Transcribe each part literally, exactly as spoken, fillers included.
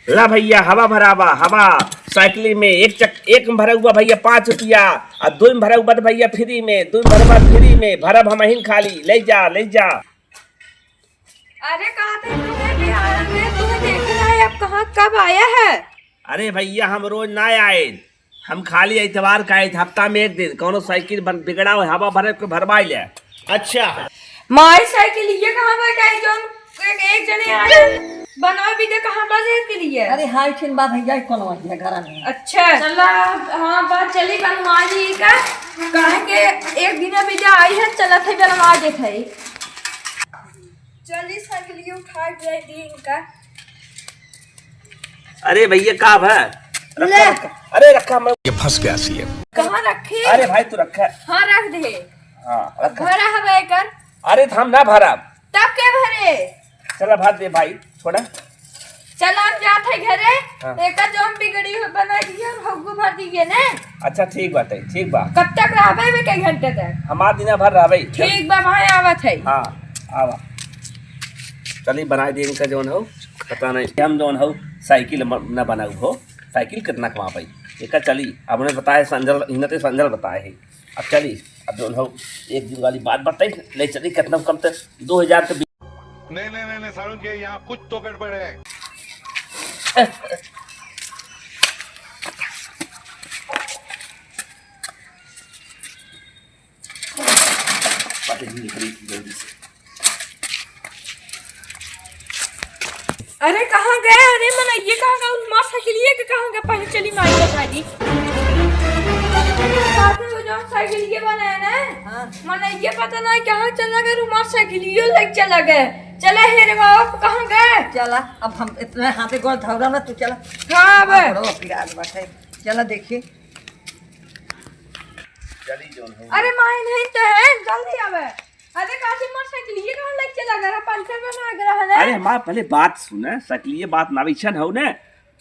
ला भइया, हवा भरावा, हवा। साइकिल में एक चक-, एक में भरा हुआ भइया पाँच रुपया, आ दो में भरा हुआ तो भइया फ्री में, दो में भरा हुआ फ्री में, भरब हमहिन खाली, ले जा, ले जा। अरे, कहा थे तुम्हें बिहार में, तुम्हें देखे ना है, अब कहाँ, कब आया है? अरे भइया, हम रोज ना आए, हम खाली इतवार का आए, हफ्ता में एक दिन, कौनो साइकिल बन-, बिगड़ा हो, हवा भरे के भरवाई ले। अच्छा। माई साइकिल ये कहाँ बैठा है, जौन एक, एक जने आए, बनवा भी दे, कहाँ बस इसके लिए? अरे हाँ, ठिन बा भइया, कौनो है घर में। अच्छा। चला, हाँ, बात चली बनवा जी का, काहे के एक दिन अभी जा आई है, चला थे बनवा दे थे। चली साइकिल ये उठा दे दी इनका। अरे भइया, का भा? रखा, ले। रखा। अरे रखा, मैं ये फंस गया सीएम। कहाँ रखी? अरे भाई, तू रखा। हाँ, रख दे। हाँ, रखा। भरा हवे एकर। अरे, तो हम ना भरब। तब के भरे? चला, भर दे भाई, छोड़ा। चला, हम जात है घरे। हाँ। एकर जो हम बिगड़ी हो, बना दिए और हग्गू भर दिए ने। अच्छा, ठीक बात है, ठीक बा। कब तक रहबे बे, कई घंटे तक? हमार दिना भर रहबे। ठीक बा, भाई आवत है। हाँ, आवा। चली, बनाए दे इनका जौन हो, पता नहीं, हम जौन हो, साइकिल म-, न बनाऊ हो, साइकिल कितना कमा पाई, एका चली, अपने बताए संजल, इन्हें ते संजल बताए है। अब चली, अब जौन हो, एक दिन वाली बात बताई, ले चली, कितना कम तो दो हजार तो बी- नहीं, नहीं, नहीं, नहीं, सारुण जी, यहाँ कुछ तो गड़बड़ है। बातें नहीं निकली जल्दी से। अरे, कहाँ गए? अरे, मनइया कहाँ गए? उस मार साइकिलिया के कहाँ गए? पहले चली माई के भाई। बाबू, वो जो साइकिलिया बनाया ना, हाँ। मनइया पता नहीं कहाँ चला गए, उस मार साइकिलियो लेके चला गए। चला, हे रे बाबा, कहाँ गए? चला, अब हम इतने हाथे गोड़ धौरा ना, तू चला। हाँ, बे। हाँ, बड़ो पिरात बाटे। चला, देखी। चली जौन हो। अरे माई नहीं तो है, जल्दी आवे। अरे काकी, मोटरसाइकिल ये कहाँ लेके चला गया? पंचर में ना गया है ना? अरे हमार पहले बात सुन, साइकिल ये बात ना वैसन हो ना,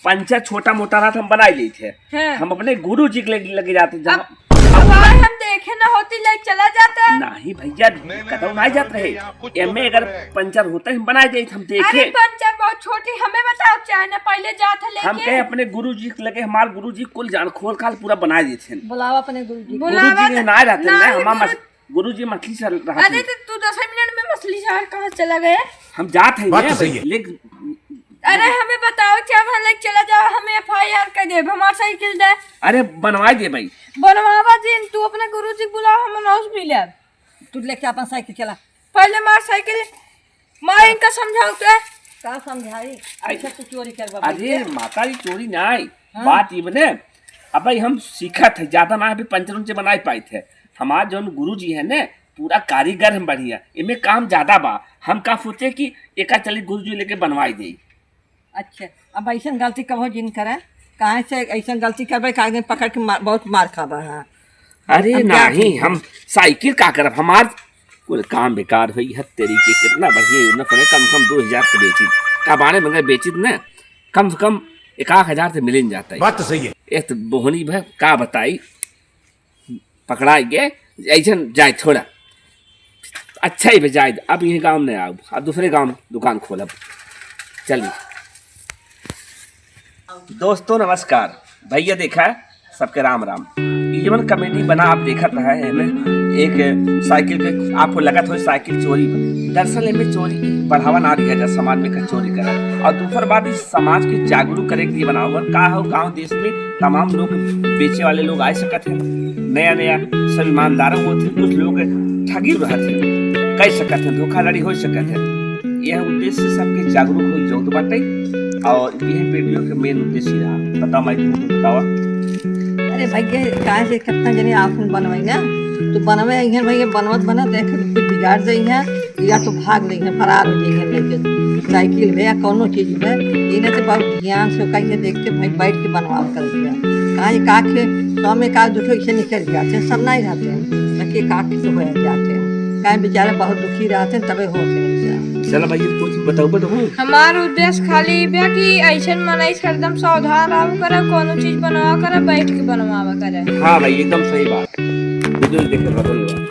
पंचर छोटा मोटा रहा था, हम बनाई लेते हैं। हाँ। हम अपने गुरु जी के लगे, लगे जाते हैं, जहाँ अब, अब आए हम देखे ना होती, लेके चला जाता। नहीं भैया, नहीं, नहीं, कतौ नहीं, नहीं जात नहीं, रहे। यहाँ कुछ एमे तो अगर गड़बड़ है। पंचर होता, हम बनाई देते, हम देखे। अरे पंचर बहुत छोटी, हमें बताओ, चाहे ना पहले जात है हम लेके। कहे अपने गुरु जी के लगे, हमार गुरु जी कुल जान खोल खाल पूरा बनाई देते हैं। बुलाओ अपने गुरु जी। गुरु बुलावा जी तो ना रहते ना, ना, हमार गुरु मस-, गुरुजी मछली से रहत अरे, हैं। तो तू दस मिनट में मछली शहर कहाँ चला गया? हम जात हैं बात ना, तो सही है। लेकिन अरे, हमें बताओ, क्या हम लेके चला जाओ, हमें एफ आई आर कर दे, हमार साइकिल दे। अरे, बनवा दे भाई। बनवावा दिन, तू अपने गुरुजी बुलाओ, हम अनाउंस भी ले। तू लेके अपन साइकिल चला। पहले हमार साइकिल माँ इनका समझाओ तो। का समझाई? ऐसा तू चोरी करबा अरे बैठे। माता जी, चोरी ना आई। हाँ। बात ये बने, अब भाई हम सीखत है, ज्यादा ना अभी पंचर उंचर बनाए पाइत है। हमार जौन गुरु जी है ने, पूरा कारीगर हम बढ़िया, इमे काम ज्यादा बा। हम का सोचे कि एका चली गुरु जी लेके बनवाई दे। अच्छा, अब ऐसन गलती कबो जिन करे, काहे से ऐसन गलती करबे, काहे दिन पकड़ के मार, बहुत मार खाबा है। अरे हम क्या नहीं, करी? हम साइकिल का करब, हमार कुल काम बेकार होई है तेरी के। कितना बढ़िया योजना बने, कम से कम दो हजार के बेचित, कबाड़े में बेचित ना, कम से कम एक आध हजार से मिलिन जाता है। बात तो सही है। एक तो बोहनी भे का बताई, पकड़ाई के ऐसन जाए थोड़ा। अच्छा ही बे जाए, अब ये गांव में आऊ, अब दूसरे गांव में दुकान खोलब। चलिए। दोस्तों नमस्कार, भैया देखा सबके राम राम। ये जवन कॉमेडी बना आप देखत रहा है, एमे एक साइकिल के आपको लगत हो साइकिल चोरी बा। दरअसल एमे चोरी की बढ़ावा ना दिया जा, समाज में का चोरी करा। और दूसर बात, इस समाज के जागरूक करे के लिए बनावा हुआ। का हो, गांव देश में तमाम लोग बेचे वाले लोग आ सकत हैं, नया नया सब ईमानदार होत हैं, कुछ लोग ठगी रहत हैं, कह सकत हैं, धोखाधड़ी हो सकत है। यह उद्देश्य सबके जागरूक हो जरूरत बाटे। और यह वीडियो के मेन उद्देश्य रहा। बता माई, तू बतावा। अरे भैया, काहे से कितना जने आफन बनवाई ना, तो बनवे इहे भैया, बनवत बनत देख कुछ बिगाड़ जाई है, या तो भाग जाई है, फरार हो जाई है लेके साइकिल भे या कौनो चीज भे। इन्हें तो बहुत ध्यान से कहीं देखते भाई, बैठ के बनवाओ कर दिया। काहे का के सौ में का दो ठो ऐसे निकल जाते हैं, सब नहीं रहते हैं, बाकी का के तो हो जाते हैं। काहे बेचारे बहुत दुखी रहते हैं, तबे होते हैं ऐसा। चला भाई, कुछ बताओ, बताओ। हमार उद्देश्य खाली ई बा कि ऐसन मनई से हरदम सावधान रहू करे, कौनो चीज बनवा करे, बैठ के बनवावा करे। हाँ भाई, एकदम सही बात। वीडियो देख के बदल हुआ।